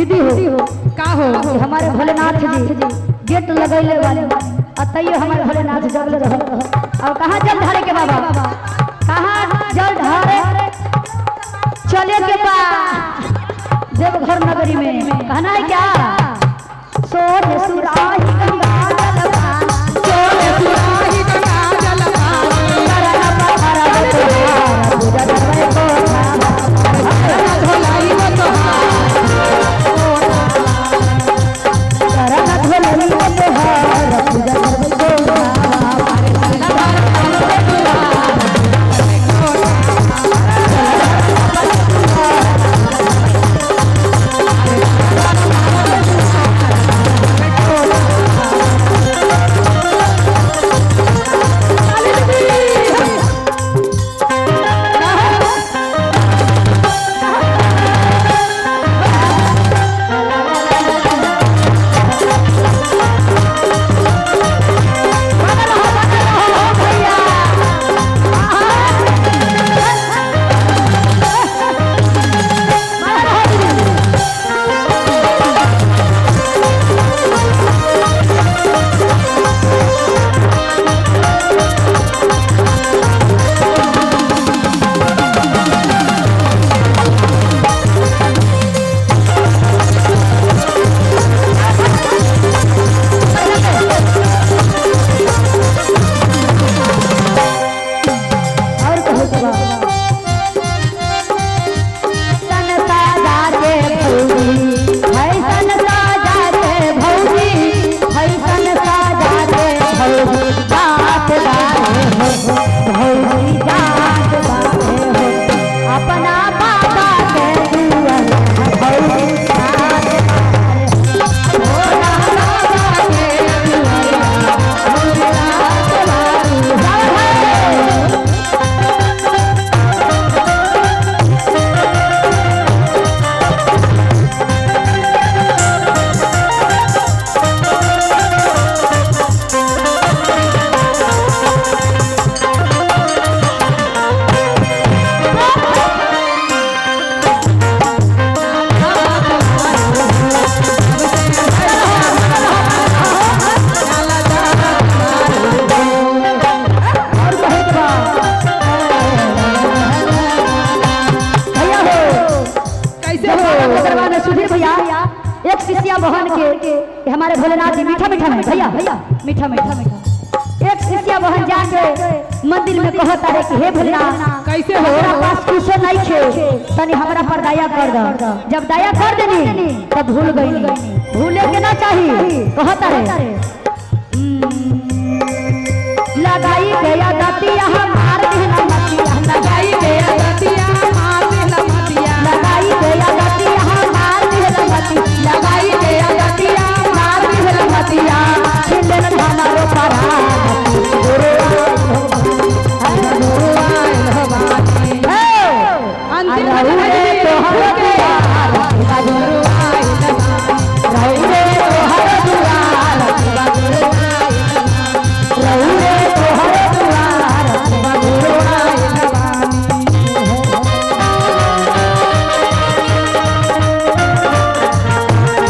दीदी हो का हो कि हमारे भोलेनाथ जी गेट लगैले वाले अतइयो हमारे भोलेनाथ जगले रहो। और कहाँ जल ढारे के बाबा, कहाँ जल ढारे चले के बा देवघर नगरी में। कहना है क्या, सोने सुराही गंगा जलवा, सोने सुराही गंगा जलवा, चरण पखरब तोहार, पूजा करबै कोठा। चरण धोलाई वो तोहार, चरण धोलाई तोहार, पूजा करबै कोठा। बनल हो, बनल हो, हो भैया। बनल हो दीदी। और कहो के बा। सन साजा के भौजी, है सन साजा के भौजी, है सन साजा के भौजी, जात बारे हो, भौजी जात बारे हो, अपना बाबा के दुआर, भौजी जात बारे हो। भोला बाबा के दुआर, भौजी जात बारे हो। और कहे के बा। भैया हो, कैसे जब हो? बाबा के दरबार में सुधीर भैया एक शिष्या बहन के हमारे भोलेनाथ जी मीठा मीठा में भैया भैया मीठा मीठा एक शिष्या बहन जाके मंदिर में कहता रहे कि हे भोलेनाथ, कैसे हो? हमरा पास कुछो नहीं खे, तनी हमरा पर दया कर दो। जब दया कर देनी तब भूल गई, भूले के ना चाही। कहता रहे लगाई गया दतिया मार देना मतिया, लगाई गया दतिया मार देला मतिया, लगाई गया दतिया मार देना मतिया, लगाई गया दतिया मार देला मतिया, छिलन हमारो परान गुरु गुरु आयल भवानी। अंतिम रहुरे भजन तोहर के दुआर, गुरु आयल भवानी। रहुरे तोहर दुआर, गुरु आयल भवानी। रहुरे तोहर दुआर, गुरु आयल भवानी।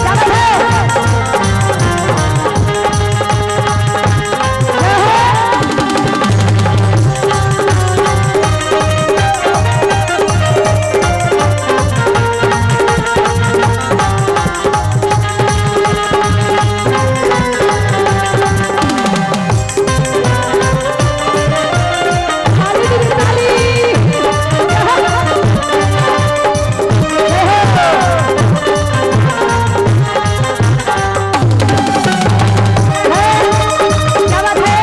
चल हे। ताली दीदी ताली। क्या बात है?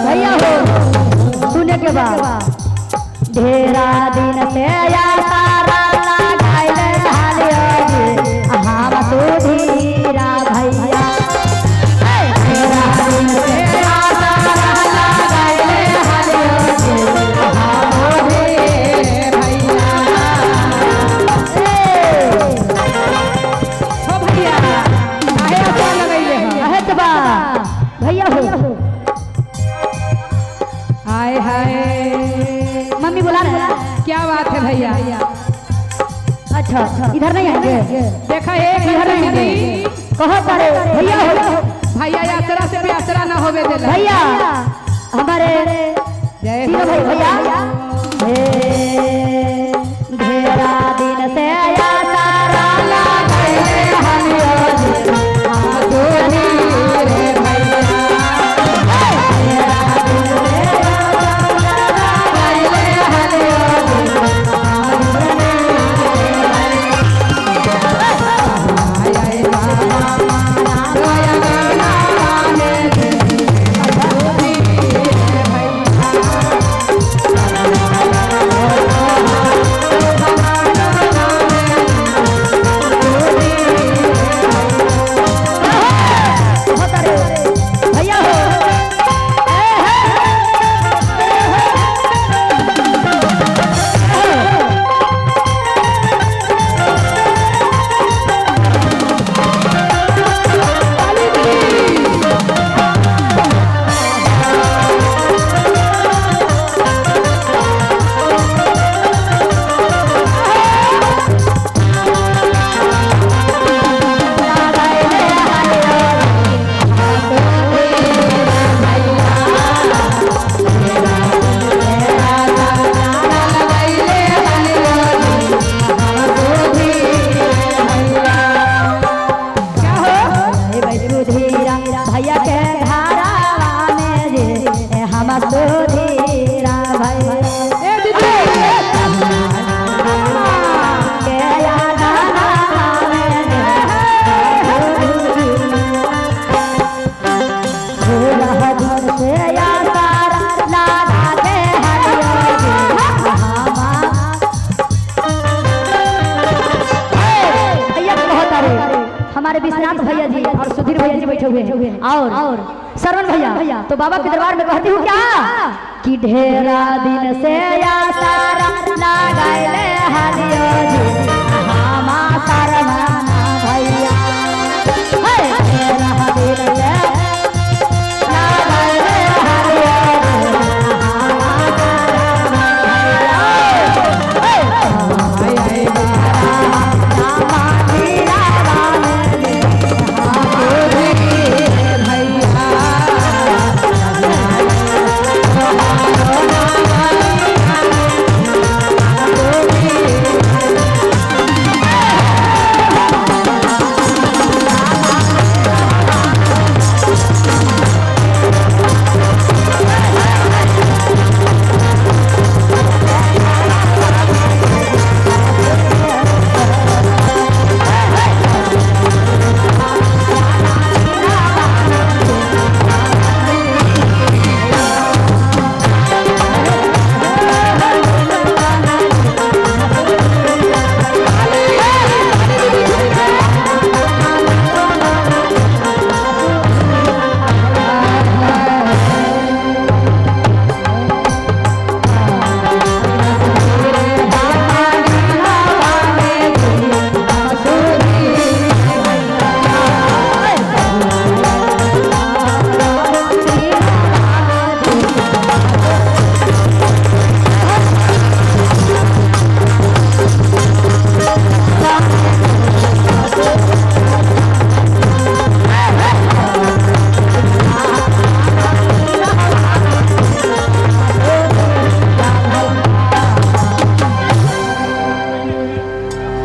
भैया हो, सुने के बाद ढेरा दिन से या तारा लगाइल हालियो जी, हम सुधीरा भैया। ढेरा दिन से या तारा लगाइल हालियो जी, हम क्या बात है भैया। अच्छा इधर नहीं आएंगे, देखा एक इधर नहीं आएंगे। कहो तारे भैया हो, भैया यात्रा से भी यात्रा ना होवे देला। भैया हमारे जय तीनों भाई भैया ढेरा दिन से यात्रा लगैले हनियो जी हम रे भैया। लगैले हनियो जी आय बाबा रोया गाना गाने रे भैया। कहो तारे भैया हो। क्या हो सुधीरा भैया के घरावा में जे हम सुधीरा भैया ए दीदी के यादाना में जे भोला दिन से यातारा लगा के हरियो जी हमा। भैया के बहुत आरे हमारे विश्वनाथ भैया जी और सुधीर भैया जी बैठे हुए हैं और सरवन भैया। तो बाबा के दरबार में कहती हूँ क्या कि ढेरा दिन से यातारा लगाइले हरियो जी हमा सरवना भैया। हे ढेरा दिन से लगाइले हरियो जी हमा सरवना भैया। हे आय बाबा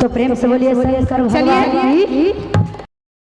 तो प्रेम से बोलिए शंकर भगवान चलिए की।